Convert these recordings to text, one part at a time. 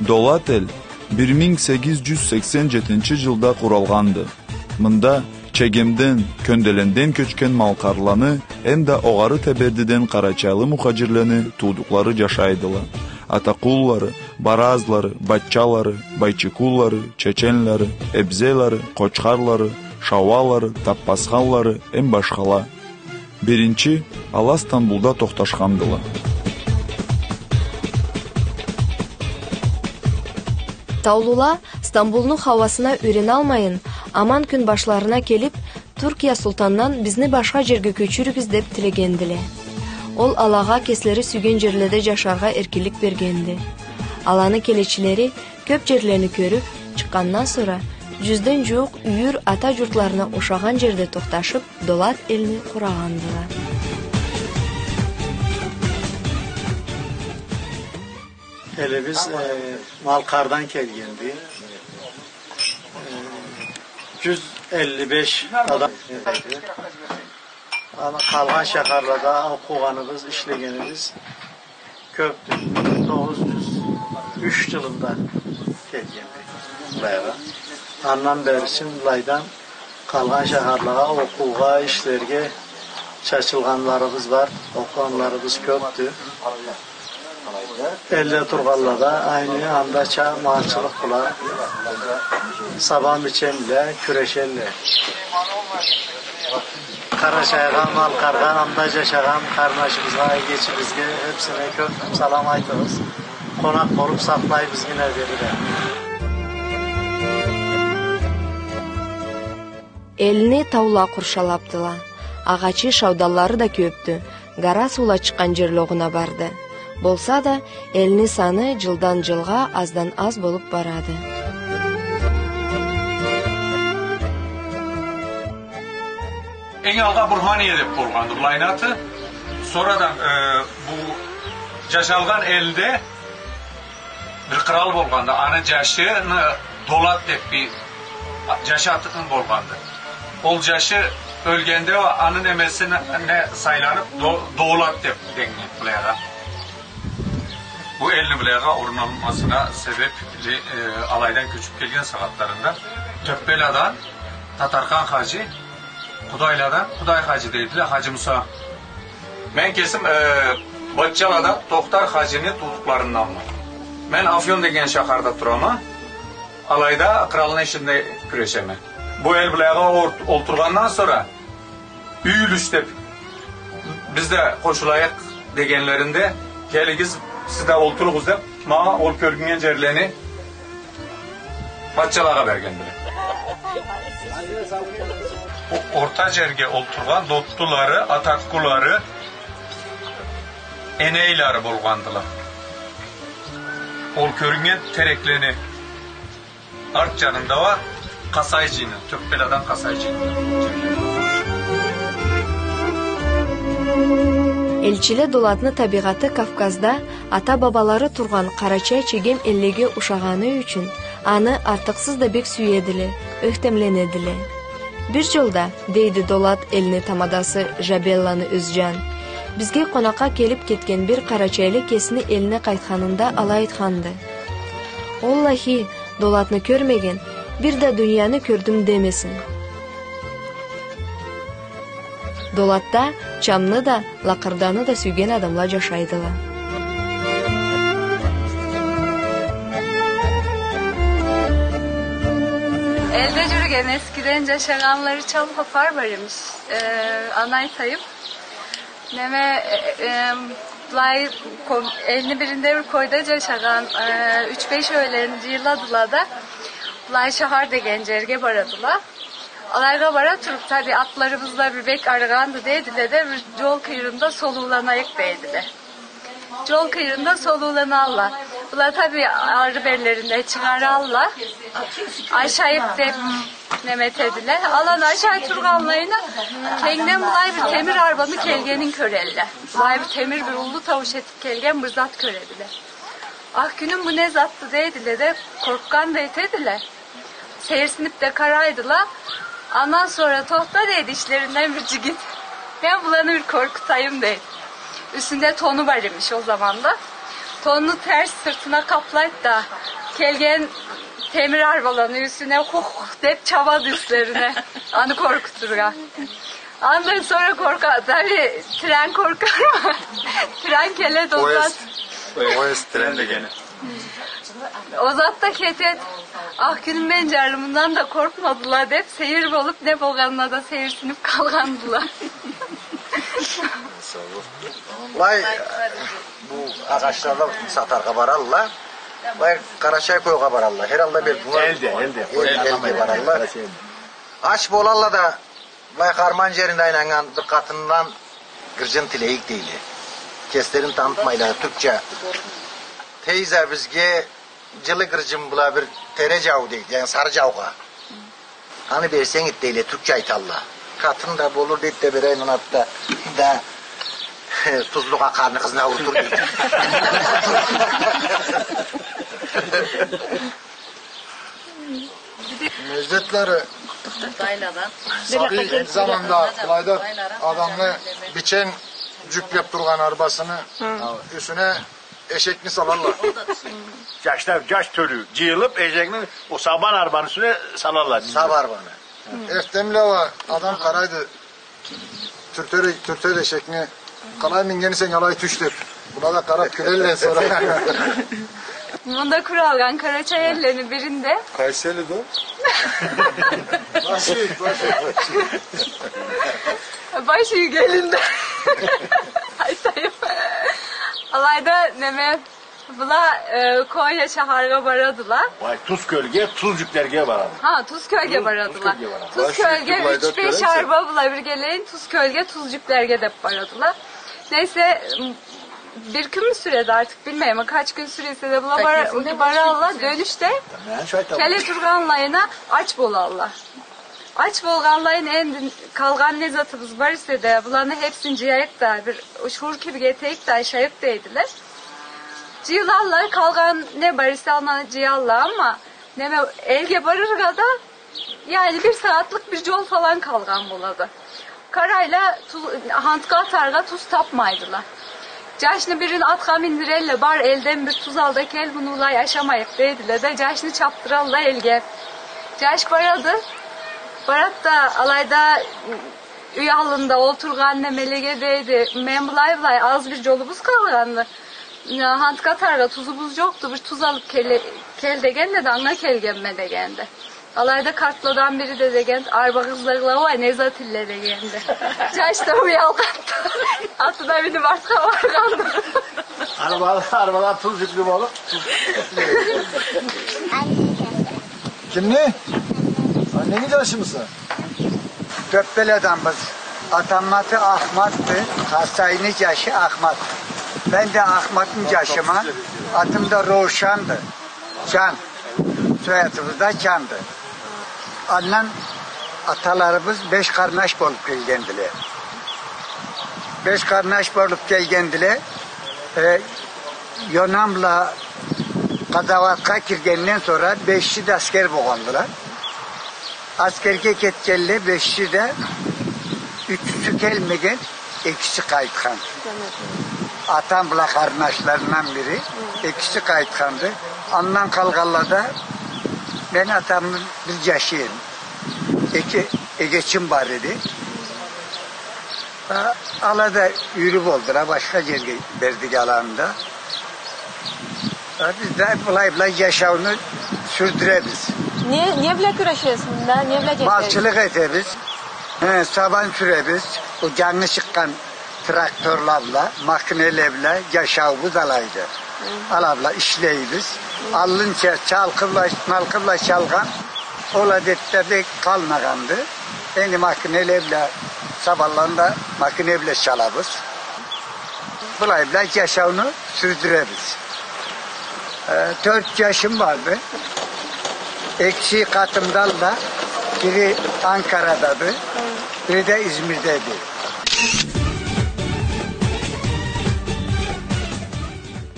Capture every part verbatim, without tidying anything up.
Долат эл бир минг сегиз джюз сексен джетинчи джылда къуралгъанды. Мында Чегемден, Кёнделенден кёчген малкъарланы эмда Огъары Тебердиден къарачайлы мухаджирлени туудукълары джашайдыла. Атакъуллары, Баразлары, Батчалары, Байчыкъуллары, Чеченлери, Эбзелери, Къочхарлары, Шауалары, Таппасханлары эм башхала. Биринчи ала Стамбулда тохташхандыла. Таулула Стамбулну хауасына юреналмайын, аман кюн башларына келип, Туркия султандан бизни башха джерге кёчюрюгюз деп тилегендиле. Ол алагъа кеслери сюйген джерледе джашаргъа эркинлик бергенди. Аланы келечилери кёп джерлени кёрюп чыкъгъандан сора, джюзден джууукъ юйюр ата джуртларына ушагъан джерде тохташып, Долат элни къурагъандыла. Элибиз, э, Малкъардан келгенди. Э, джюз элли беш адам. Ама къалгъан шахарлада окъугъаныбыз, ишлегенибиз кёпдю. Бир минг тогъуз джюз юч джылында келгенди былайгъа. Андан бери чын былайдан къалгъан шахарлагъа окъуугъа, ишлерге чачылгъанларыбыз бар, окъугъанларыбыз кёпдю. Элде тургъанла да айны андача малчылыкъ бла сабан бичелле, кюрешелле. Къарачайгъа, Малкъаргъа, анда джашагъан къарнашыбызгъа, эгечибизге, хепсине кёп салам айтыгъыз. Къонакъ болуп сакълайбыз гине бери да. Элни таула къуршалапдыла. Агъачы, шаудаллары да кёпдю. Гара суула чыкъгъан джерле огъуна барды. Болса да, элни саны джылдан джылгъа аздан аз болуп барады. Эм алгъа Бурхание деп болгъанды былайны аты. Сора да, э, бу джашалгъан элде бир кърал болгъанды. Аны джашыны Долат деп бир джаш аты болгъанды. Ол джашы ёлгенде, аны немесине сайланып, До-, Долат деп денгенди былайгъа. Бу элни былайгъа орналмасына себепли, э, алайдан кёчюп келген сагъатларында Тёппеладан Татархан хаджи, Къудайладан Къудай хаджи дейдиле, Хаджи Муса. Мен кесим, э, Батчаладан Тохтар хаджини туудукъларынданма. Мен Афьон деген шахарда турама. Алайда къралны ишинде кюрешеме. Бу эл былайгъа ор-, олтургъандан сора, юй юлюш деп, биз да къошулайыкъ дегенлеринде, келигиз, сиз да олтуругъуз деп, манга ол кёрюннген джерлени Батчалагъа бергендиле. О-, орта джерге олтургъан Доттулары, Атаккулары, Энейлары болгъандыла. Ол кёрюннген тереклени арт джанында уа Къасай джыйыны, Тёппеладан Къасай джыйыны. Элчиле Долатны табигъаты Кавказда ата-бабалары тургъан къарачай-чегем эллеге ушагъаны ючюн, аны артыкъсыз да бек сюедиле, ёхтемленедиле. Бир джолда, дейди Долат элни тамадасы Жабелланы Ёзджан, бизге къонакъгъа келип кетген бир къарачайлы кесини элине къайтханында алай айтханды: «Оллахи, Долатны кёрмеген бир да дунияны кёрдюм демесин». Долатда чамны да, лакъырданы да сюйген адамла джашайдыла. Элде джюрюген эскиден джашагъанлары чам хапар бар эмиш. Э, аны айтайым. Неме, э, э, былай, ко-, элни биринде бир койда джашагъан, э, юч-беш ёлени джыйыладыла да, былай шахар деген джерге барадыла. Алайгъа бара туруп, таби, атларыбыз да бир бек арыгъанды, дейдиле да, бир джол къыйырында солууланайыкъ, дейдиле. Джол къыйырында солууланалла. Была, таби, ары берлеринде чыгъаралла. Ашайыкъ деп, неме этедиле. Аланы ашай тургъанлайына, кенгден былай бир темир арбаны келгенин кёрелле. Былай бир темир, бир уллу таууш этип келген бир зат кёредиле. «Ах кюнюм, бу не затды?» дейдиле да, къоркъгъан да этедиле. Сейирсинип да къарайдыла. Андан сора: «Тохта, — дейди ичлеринден бир джигит, — мен буланы бир къоркъутайым», — дейди. Юсюнде тону бар эмиш ол заманда. Тонну терс сыртына къаплайды да, келген темир арбаланы юсюне хух деп чабады юслерине, аны къоркъутургъа. Андан сора къоркъа, таби, трен къоркъармы? Трен келеди, озады. Поезд. Поезд, трен дегени. Озады да кетеди. Ах кюнюм, мен джарлымындан да къоркъмадыла деп, сейир болуп, не болгъанына да сейирсинип къалгъандыла. Былай, бу агъачланы сатаргъа баралла. Былай Къарачай-Кёлге баралла. Хер алда бир... Элде, элде. Эл, элге баралла. Ач болалла да, былай харман джеринде айланнган бир къатындан гырджын тилейик дейле. Кеслерин танытмайла, тюркча. Тейзе, бизге джылы гырджын бла бир тере джау дейди, яни сары джаугъа. Аны берсенг эди дейле, тюркча айталла. Къатын да болур дейди да, берейин, аны атды да, тузлукъ акъарны къызына урутур дейди. Недждетлери, сабий заманда былайда адамны бичен джюклеп тургъан арбасыны юсюне эшекни салалла. Джашла, джаш тёлю джыйылып, эшекни о сабан арбаны юсюне салалла. Сабан арбаны. Эртденбла уа адам къарайды, тюртеди, тюртеди эшекни. Къалай мингенисенг, алай тюш деп. Была да къарап кюлелле сора. Мында къуралгъан Къарачай эллени биринде. Къайсы элди ол? Башюйюк, Башюйюк. Башюйюк элинде. Айтайым. Алайда неме, была, э, Конья шахаргъа барадыла. Вай, Туз кёлге, туз джюклерге барады. Ха, Туз кёлге барадыла. Туз кёлге барады. Туз кёлге, юч-беш арба бла биргелейин Туз кёлге, туз джюклерге деп барадыла. Нейсе, м, бир кюнмю сюреди артыкъ, билмейме, къач кюн сюре эсе да, была баралла, дёнюшде келе тургъанлайына ач болалла. Ач болгъанлайын, энди къалгъан не затыбыз бар эсе да, буланы хепсин джыяйыкъ да, бир шуур кибик этейик да, ашайыкъ дейдиле. Джыйылалла, къалгъан не бар эсе, аны джыялла, амма неме, элге барыргъа да, яни, бир сагъатлыкъ бир джол фалан къалгъан болады. Къарайла, ту-, хантха атаргъа туз тапмайдыла. Джашны бирин атха миндирелле, бар, элден бир туз ал да кел, муну былай ашамайыкъ, дейдиле да, джашны чапдыралла элге. Джаш барады, барад да, алайда юй аллында олтургъан немелеге дейди: «Мен былай-былай, аз бир джолубуз къалгъанды. Хантха атаргъа тузубуз джокъду, бир туз алып келе-, кел», — дегенди да, анга келгенме дегенди. Алайда къартладан бири да дегенди: «Арбагъызда уа не зат элле?» — дегенди. Джаш да уялгъанды. Атына минип артха баргъанды. Арбала-, арбала туз джюклю болуп. Кимни? Аннени джашымыса? Тёппеледенбиз. Атамны аты Ахматды, Хасайны джашы Ахмат. Мен да Ахматны джашыма. Атым да Рошанды. Чан. Соядыбыз да Чанды. Андан аталарыбыз беш къарнаш болуп келгендиле. Беш къарнаш болуп келгендиле. Э, Юнан бла къазауатха киргенден сора беши да аскер болгъандыла. Аскерге кетгенле беши да, ючюсю келмеген, экиси къайтхан. Атам бла къарнашларындан бири, экиси къайтханды. Андан къалгъанла да, мен атамны бир джашыма. Эки эгечим бар эди. Ха, ала да юйюр болдула, башха джерге бердик аланы да. Ха, биз да былай-былай джашауну сюрдюребиз. Не, не бла кюрешесиз мында? Не бла джашайсыз? Малчылыкъ этебиз. Хе, сабан сюребиз. Ол джангы чыкъгъан тракторла бла, макинеле бла джашауубуз алайды. Хы. Ала бла ишлейбиз. Хы. Аллынча чалкъы бла, малкъы бла чалгъан, ол адетле да къалмагъанды. Энди макинеле бла, сабанланы да макине бла чалабыз. Былай бла джашауну сюрдюребиз. Э, тёрт джашым барды. Экиси къатымдалла, бири Анкарадады, бири да Измирдеди.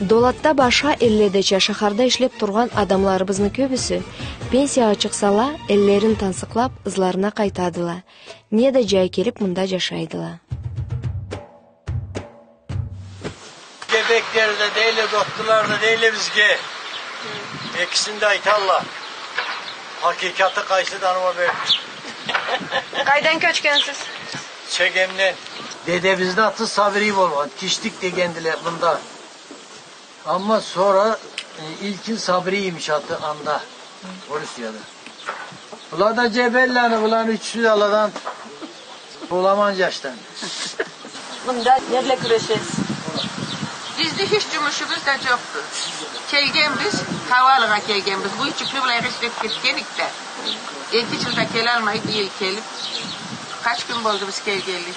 Долатда, башха элледеча, шахарда ишлеп тургъан адамларыбызны кёбюсю, пенсиягъа чыкъсала, эллерин тансыкълап, ызларына къайтадыла. Неда джай келип, мында джашайдыла. Кебек Аскер да дейле, доктурла да дейле бизге. Экисин да айталла. Хакикаты къайсыды, аны ма бер. Къайдан кёчгенсиз? Чегемден. Дедебизни аты Сабрий болгъан. Киштик дегендиле мында. Амма сора, э, илкин Сабрий имиш аты анда. Орусияда. Была да Джебелланы, быланы ючюсю да аладан, Уламан джашдан. Мында не бла кюрешесиз? Бизни хич джумушубуз да джокъду. Келгенбиз, хауалыгъа келгенбиз. Бу ючюкню былайгъа ишлеб кетгеник да. Эки джылда келалмай, бу джыл келиб. Къач кюн болду биз келгенли?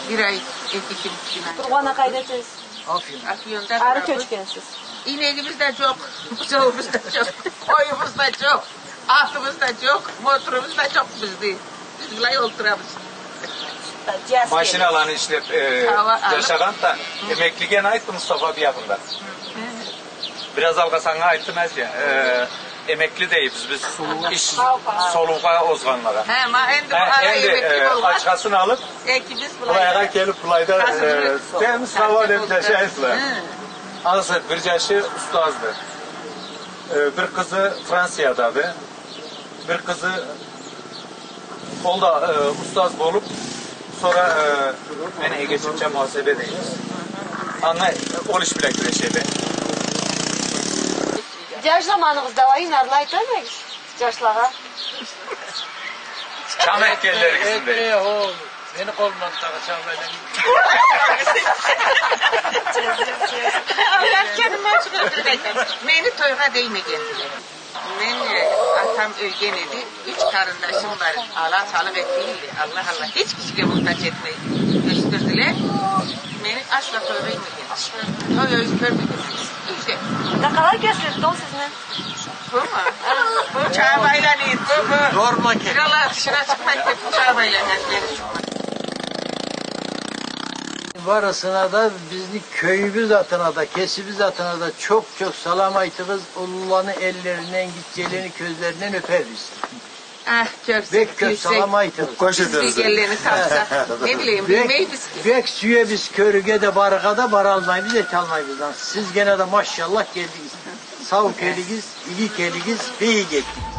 Бир ай, эки кюн, бир ай. Тургъанда къайда этесиз? Афьон. Афьонда турабыз. Ары кёчгенсиз. Ийнегибиз да джокъ, бузоуубуз да джокъ, къоюбуз да джокъ, атыбыз да джокъ, моторубуз да джокъ бизни. Биз былай олтурабыз. Машиналаны ишлеб, э, джашагъан да, эмеклиге не айтды Мустафа биягъында? Бир аз алгъа санга айтдым, Азия. Э, эмекли дейбиз биз. Иш солуугъа озгъанлагъа. Хе, ма энди, э, бу ара энди, эмекли, э, болгъан. Ачхасын алыб, экибиз былайгъа келиб, былайда, э, темиз хауа бла джашайдыла. Хы. Азы бир джашы устазды. Э, бир къызы Франциядады. Бир къызы, ол да, э, устаз болуб, сора, э, мен эгечимча муасебе дейбиз. Анга ол иш бла кюрешеди. Джаш заманыгъызда алай нарла айталмайсыз джашлагъа? Чам этгенлеригизни. Э, э, о, мени къолумдан тагъы чам айланып. Мени тойгъа деймегендиле. Мен, э, атам ёлген эди, юч къарындашым бар, ала салыкъ этмейди. Аллах, Аллах, хич кишиге мухтач этмей ёсдюрдюле. Мени асла тойгъа иймеген. Той ёй кёрмеген. Юйде. Да къалай кёрюнеди ол сизни? Буму? Бу чабыла айланады, бу, бу. Дорма ке. Бир ала тышына чыкъмайды, бу чабыла айланады. Барысына да, бизни кёйюбюз атына да, кесибиз атына да чокъ-чокъ салам айтыгъыз. Уллуланы эллеринден, гитчелени кёзлеринден ёпербиз. Ах, кёрсюн, бек кёп билсек, салам айтыгъыз. Биз дегенлени тапсакъ, не билейим, бек, билмейбиз ки. Бек сюебиз кёрюрге да, барыргъа да, баралмайбыз, эталмайбыз. Сиз гене да, машаллах, келдигиз. Сау келигиз, иги келигиз, бек иги этдигиз.